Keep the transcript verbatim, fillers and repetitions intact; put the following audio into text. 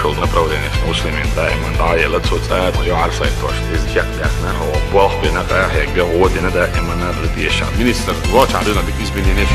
Шул направлениеш Муслимин даиман дӀаелла цо цӀа тӀа юхьар сайтош. Иза чекхдаьккхина, хьо болх бина, къахьегна, гӀо дина даиман а дезаш. Министр лоачахь дуьйна дика измененеш.